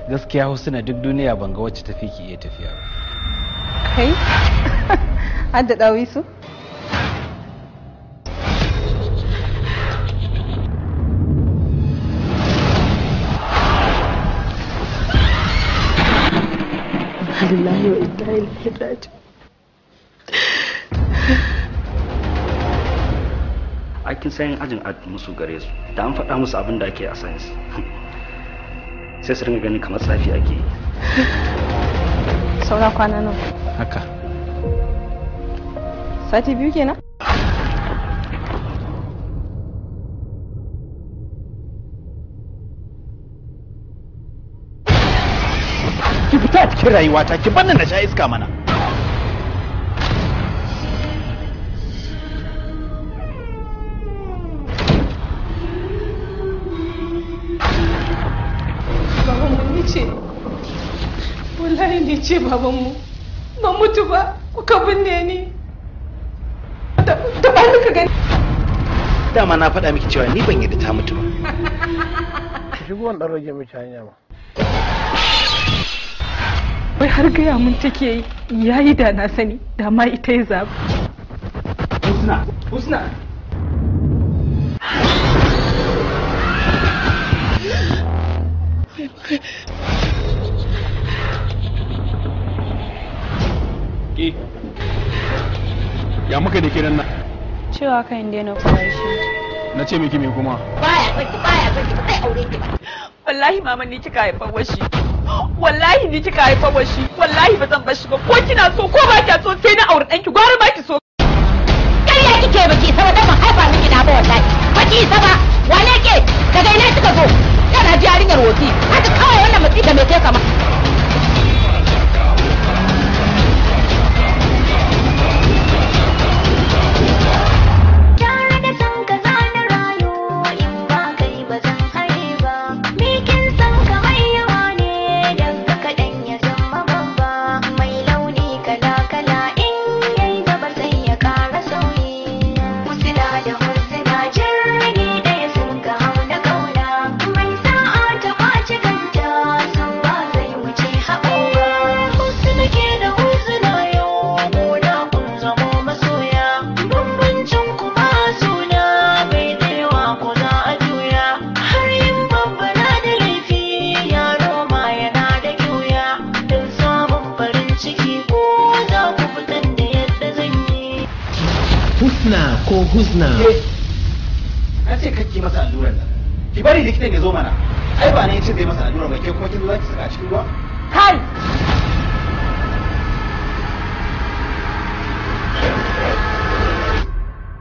Gaskiya Husna, duk duniya ban ga wacce tafi ki iya tafiya ba. Kai? Har da ɗawisu? Lillahi wa inna ilaihi raji'un. Aikin sayan ajin musu gare su da an faɗa musu abin da ake a science sai su ringa ganin kamar tsafi ake yi. Saura kwana nawa? Haka. Sati 2 kenan? Ki fita a cikin rayuwata, ki banna na sha iska mana. Babanmu ni ce, wallahi ni ce babanmu, ban mutu ba, kuka binne ni. Da ba ni ka gani. Dama na faɗa miki cewa ni ban yarda ta mutu ba. Shigo wani ɗan rage miki hanya ba. Wai har gaya mun take yi, yayi da na sani, da ma ita ya zaɓi. Husna, Husna. Ke, ya muka da kiran nan? Cewa kan daina kula shi. Na ce miki me kuma? Baya son ki, baya son ki, ba zai aure ki ba. Wallahi mama ni kika haifar washi. Wallahi ni kika haifar washi. Wallahi ba zan bar shi ba. Ko kina so ko ba kya so sai na aure ɗanki, gwara ba ki so. Ƙarya kike ba ki isa ba, dan ban haifa miki da ba wallahi. Ba ki isa ba. Wane ke? Daga ina kika zo? Yana ji yarinyar wofi. Haka kawai wannan masifa mai kai kama. Husna ko Husna. Na ce kake masa allurar nan. Ki bari likitan ya zo mana. Ai ba ne ya ce zai masa allurar ba, ke kuma kin zo za ki saka a cikin ruwa? Kai!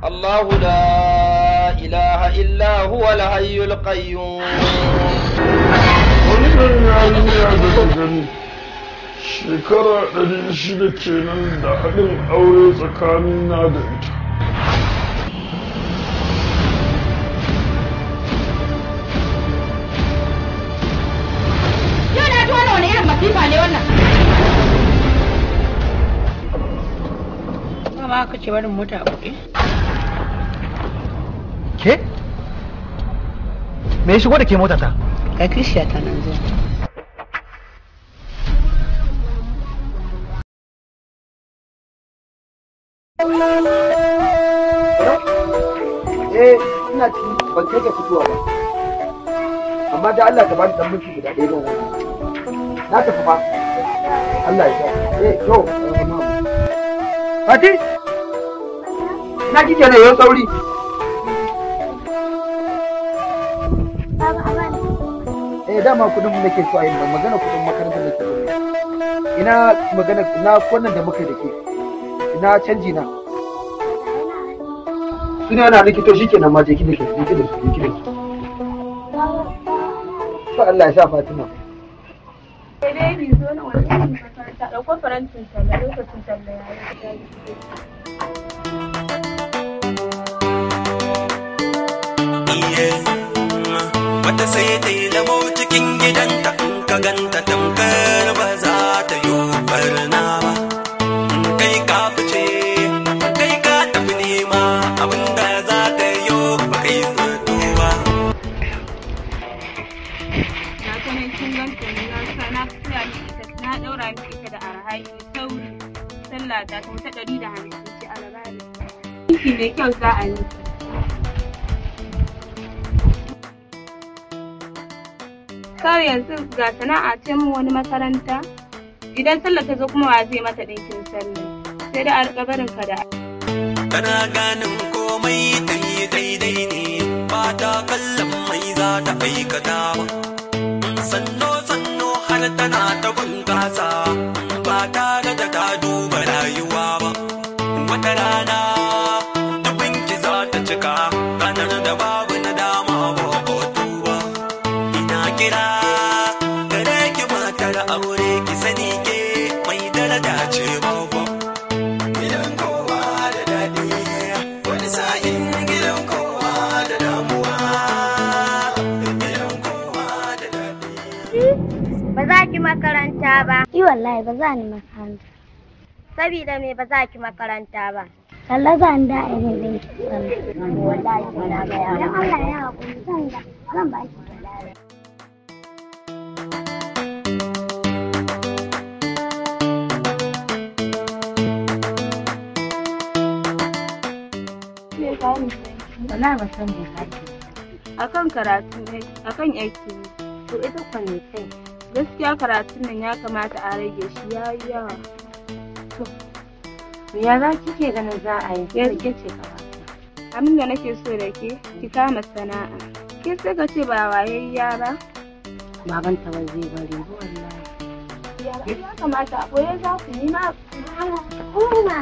الله لا إله إلا هو الحي القيوم. Wannan yarinya da ka gani shekara 600 kenan da haɗin aure tsakanina da ita. Yau na ji wani irin masifa ne wannan. Mama aka ce barin mota a buɗe. Ke? Me ya shigo da ke mota ta? Ga kishiya ta nan zuwa. Eh, ina ciki ban kai ga fitowa ba. Amma da Allah ka bani dan minti guda ɗaya don wannan. Na tafi fa. Allah ya sa. Eh, to, Fati? Ina kike ne yau sauri? Eh, dama kudin mu nake so a yi magana kudin makarantar nake so. Ina magana na wannan da muka da ke. Ina canji na. Suna na likito shikenan ma je ki da ke, je ki da su, je ki da su. Sa Allah ya sa Fatima. Baby zo na wannan makaranta ɗauko farantin talla lokacin talla ya yi. Wata sai ta yi lamo cikin gidanta in ka ganta tamkar ba za ta yi barna ba. Kai ka fice, kai ka tafi nema abinda za ta yi ba kai zato ba. Na sanin kin ganta ne na sa Ɗinki mai kyau za a yi. Kawai yanzu ga sana'a ce mu wani makaranta. Idan sallah ta zo kuma wa zai mata ɗinkin sallah. Sai da a riƙa barin ka da Tana ganin komai ta yi daidai ne, ba ta kallon mai za ta aikata ba. Sanno sanno har tana ta bunƙasa, ba tare da ta duba rayuwa ba. Wata rana dubinki za ta cika, ranar da babu nadama ba ko tuba. Ina kira gare ki matar aure ki sani ke mai daraja ce babba. Gidan kowa da daɗi, wani sa'in gidan kowa da damuwa. Gidan kowa da daɗi. Ba za ki makaranta ba. Yi wallahi ba za ni makaranta. Sabida me ba za ki makaranta ba? Sallah za ni da irin ɗinki sallah. Wallahi sai na gaya. Dan Allah ya haƙuri zan ga zan ba ki. Wallahi ban san me kake. Akan karatu ne, akan aiki ne. To ita kwanne kai. Gaskiya karatun nan ya kamata a rage shi yayi yawa. To me ya za kike ganin za a yi? Ke ke ce ka Abin da nake so da ke, ki kama sana'a. Ke sai ka ce ba wayayya ba. Baban ta ba zai bari ba wallahi. Ya kamata a ɓoye za ku yi ma. Umma.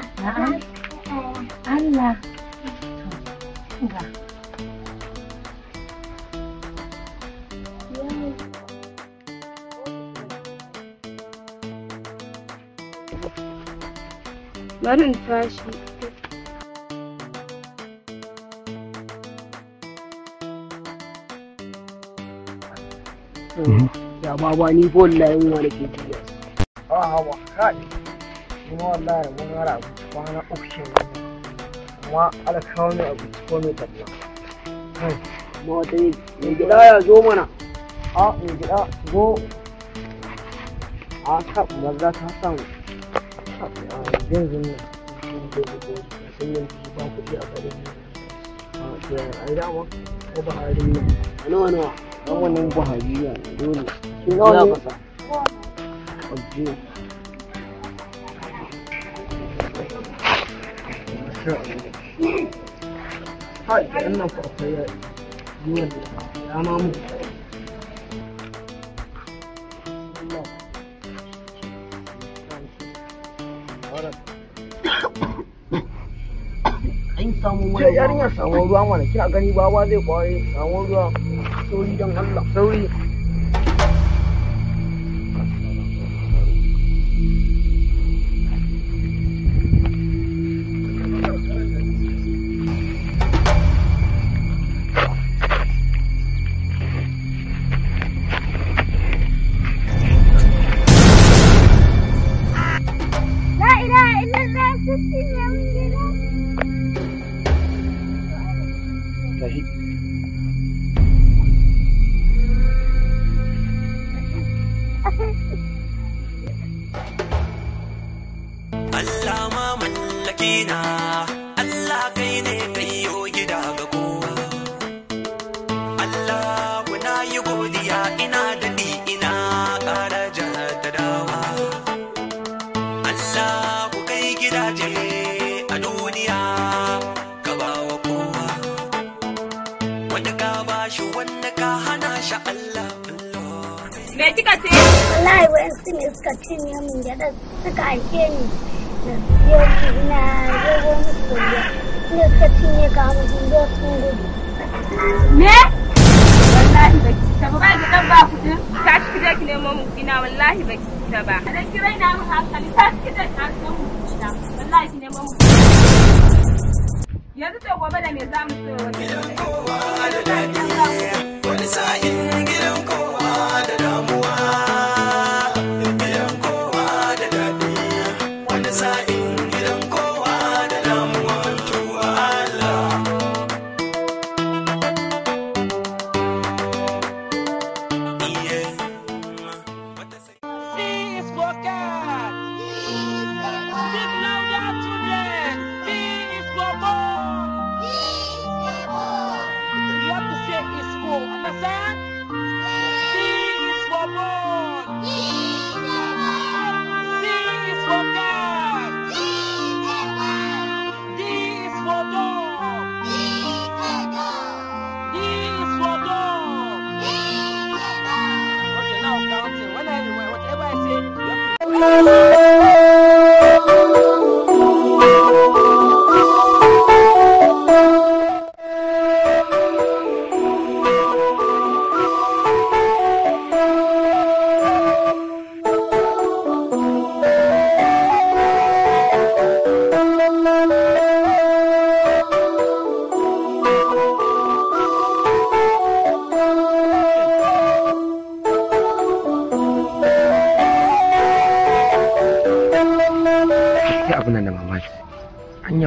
Allah. To ga. Bari in tashi. Ya baba ni fa wallahi yunwa nake ji. A hawa kai. Ni ma wallahi rabon mara abinci kwana uku kenan. Amma ala kawo mai abinci ko mai talla. Kai, amma wata ne mai gida ya zo mana. A mai gida zo. A ka maza ta samu. Yanzu nan sun yanzu ba kuɗi a garin nan. A to ai dama ko Buhari nan. A nawa nawa? Dan wannan Buhari ya dole. Shi nawa ne? Abdu. Hai, wannan fa akwai ya yi ya ma mu. An samu Ke yarinya samu ruwa mana kina gani baba zai kware samu ruwa sauri don Allah sauri. La ilaha illallah sun cinye mun gida. Tashi. Allah ma mallaki na, Allah kai ne kai yo gida ga kowa. Allah na yi godiya ina daɗi ina ƙara jaddadawa. Allah ku kai gidaje a duniya ka ba wa kowa. Wanda ka ba shi wanda ka hana shi Allah. Me kika ce? Wallahi wa'yansu ne suka cinye mun gyaɗa suka aike ni na siyo su ina zogo musu godiya. Ne suka cinye ka mun zo sun gudu. Me? Wallahi ba ki ta ba ba ki dan ba kuɗin. Tashi ki je ki nemo mu ina wallahi ba ki ta ba. Dan ki raina mu hankali tashi ki je ki nemo mu ina wallahi ki nemo mu. Yanzu to gobe da me za mu so wani? Kowa da daɗi, wani sa'in gidan kowa da damuwa. Gidan kowa da daɗi, wani sa'in gidan kowa da damuwa. Tuwa Allah. C is for cat. Speak louder, children. B is for ball.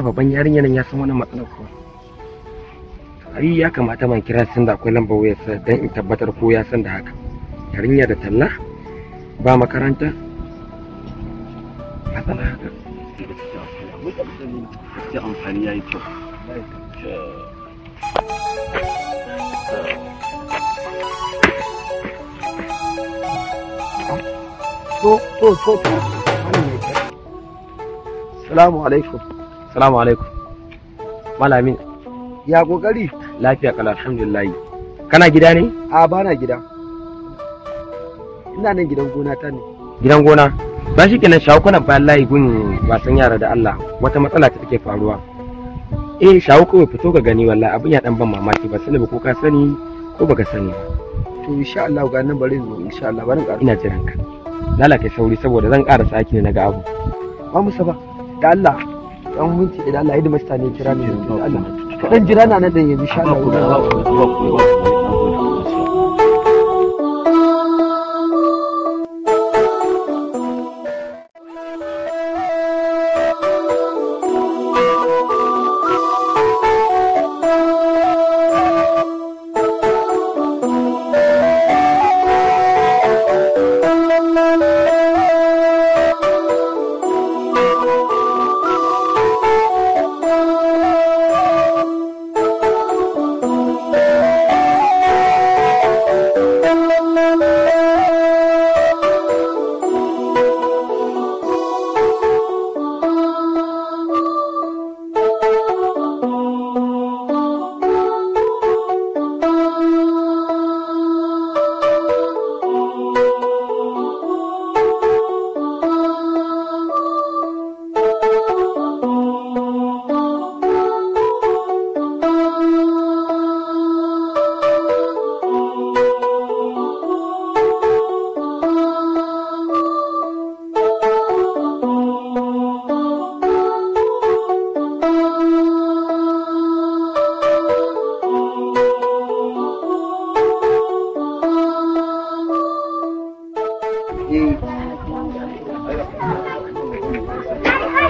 Babban yarinyar nan ya san wannan matsalar ko ai ya kamata man kira sun da akwai lambar wayarsa don in tabbatar ko ya san da haka. Yarinya da talla ba makaranta matsala haka. Gaskiya amfani yayi kyau. To to to to Salamu alaikum. Salamu alaikum. Malamin. Ya kokari? Lafiya kala alhamdulillah. Kana gida ne? A bana gida. Ina nan gidan gona ta ne. Gidan gona? Ba shi kenan shawo kuna bayan layi gun wasan yara da Allah. Wata matsala ta take faruwa. Eh shawo kawai fito ka gani wallahi abin ya dan ban mamaki ba sani ba ko ka sani ko baka sani ba. To insha Allah ga nan bari zo insha Allah bari ƙara. Ina jiran ka. Lala kai sauri saboda zan ƙara saki ne naga abu. Ba musa ba. Da Allah dan minti idan Allah hidima ne kira ni da Allah ka dan jira na nan da yanzu insha Allah.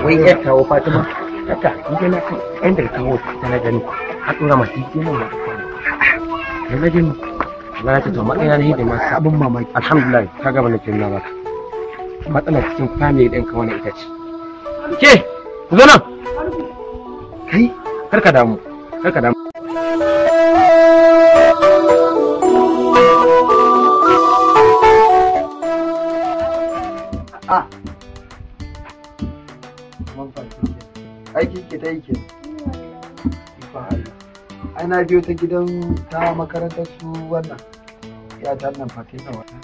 Wai yar kawo Fatima haka ni dai na kai ɗan daga kawo ta na gani a ɗora masu yi nan ma kai na gani na ce to matsayina na hidima sabon mamaki alhamdulillah ka gaba na kin na baka matsalar cikin family ɗinka wani ita ce ke ku zo nan kai karka damu karka damu. Aiki ke ta yi ke. Ai na biyo ta gidan ta makarantar su wannan ya ta nan Fatima wannan.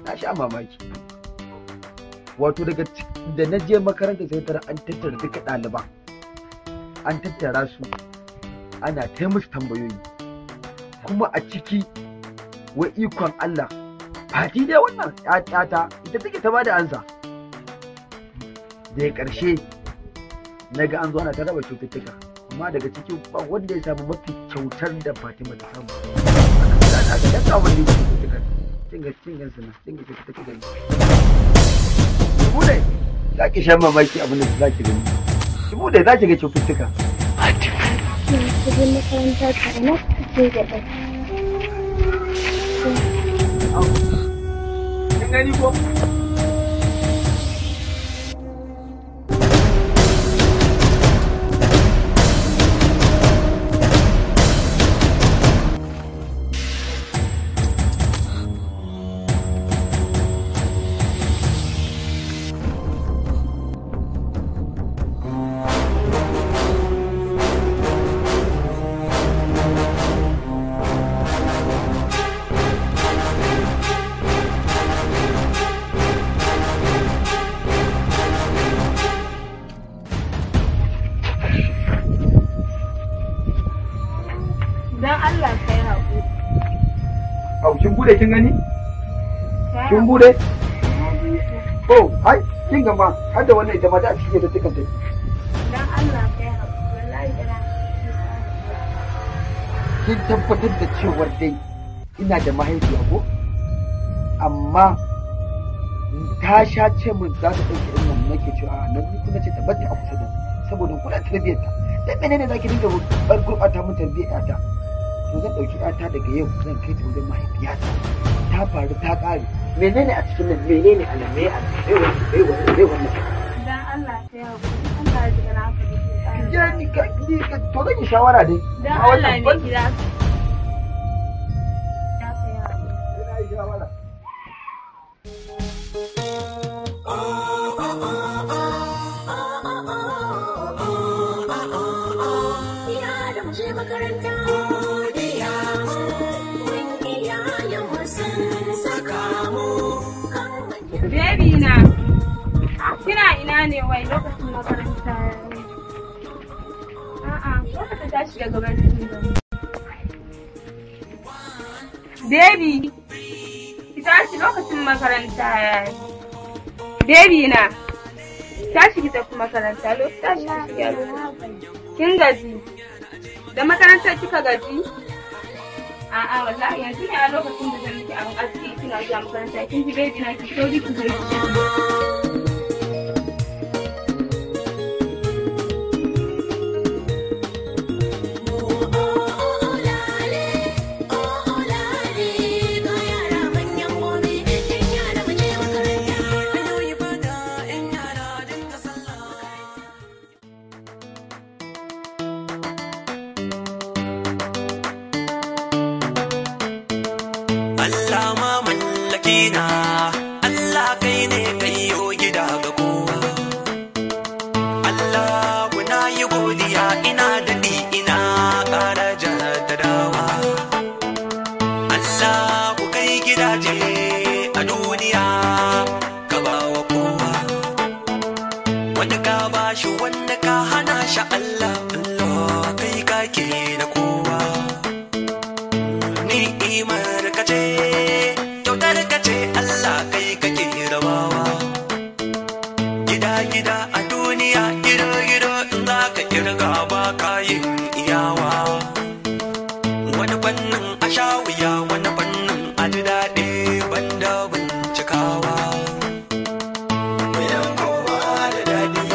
Na sha mamaki. Wato daga da na je makaranta sai tara an tattara duka ɗaliban. An tattara su ana ta musu tambayoyi. Kuma a ciki wa ikon Allah Fati dai wannan ya ta ita take ta bada ansa. Daga ƙarshe na ga an zo ana ta raba kyaututtuka amma daga ciki ba wanda ya samu mafi kyautar da Fatima ta samu. Aka danka abin da kyaututtuka. Kinga kinga sana kinga kyaututtuka ne. Ki bude za ki sha mamaki abin da za ki gani. Ki bude za ki ga kyaututtuka. Fatima. Ki je makaranta ta ina kike gyaɗa. Kin gani ko? kai haƙuri. Au, kin bude kin gani? Kin bude? Oh, ai, kin ga ma har da wannan ita ma da a cikin da take take. Dan Allah kai haƙuri. Wallahi ina Kin tabbatar da cewar dai ina da mahaifiya ko? Amma ta sha ce min za ta ɗauke ɗin nan nake cewa a nan ni kuma ce ta bata a kusa da ni saboda kula tarbiyyar ta. Dan menene zaki dinga bar gurɓata min tarbiyyar ƴata? To zan ɗauki ƴata daga yau zan kai ta wajen mahaifiyata. Ta faru ta ƙare. Menene a cikin nan? Menene a nan? Me a nan? Me wannan? Me wannan? Me wannan? Dan Allah kai haƙuri. Allah ya ji gana haka da ke ƙara. Ya ni ka ni ka to zan yi shawara dai. Dan A wannan Allah ne ban- gida. Ya kai haƙuri. Ina yi shawara. Baby na. Kina ina ne wai lokacin makaranta ya yi? A'a, ko ka tashi daga barci ba. Baby, ki tashi lokacin makaranta ya yi. Baby na, tashi ki tafi makaranta, tashi ki shiga lokacin. Kin gaji? Da makarantar kika gaji? A'a, wallahi yanzu ne a lokacin da zan miki abin arziki kina zuwa makaranta. Kin ji baby na, ki sauri ki zo ki. Allah ma mallaki na, Allah kai ne kai yo gida ga kowa. Allah kuna yi godiya ina daɗi ina ƙara jaddadawa. Allah ku kai gidaje a duniya ka ba wa kowa. Wanda ka ba shi wanda ka hana shi Allah, Allah kai ka ke da kowa. Ni'imar ka ce, kyautar ka ce Allah kai kake rabawa. Gida-gida a duniya, gida-gida in za ka kirga ba ka yin iyawa. Wani fannin a sha wuya, wani fannin a ji daɗi banda bincikawa. Gidan kowa da daɗi,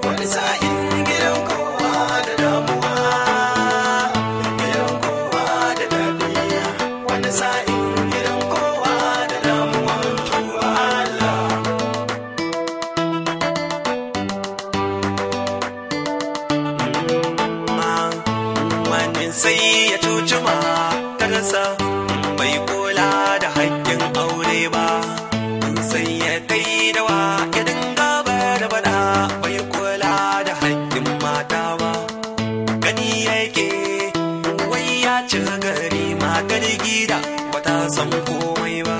wani sa'in gidan kowa da damuwa. Gidan kowa da daɗi, wani sa'in gidan kowa da damuwa. Tuwa Allah. Wani sai ya cuci matarsa bai kula da haƙƙin aure ba, sai ya kai dawa ya dinga barbada bai kula da haƙƙin mata ba. Gani yake wai ya ci gari matar gida bata san komai ba.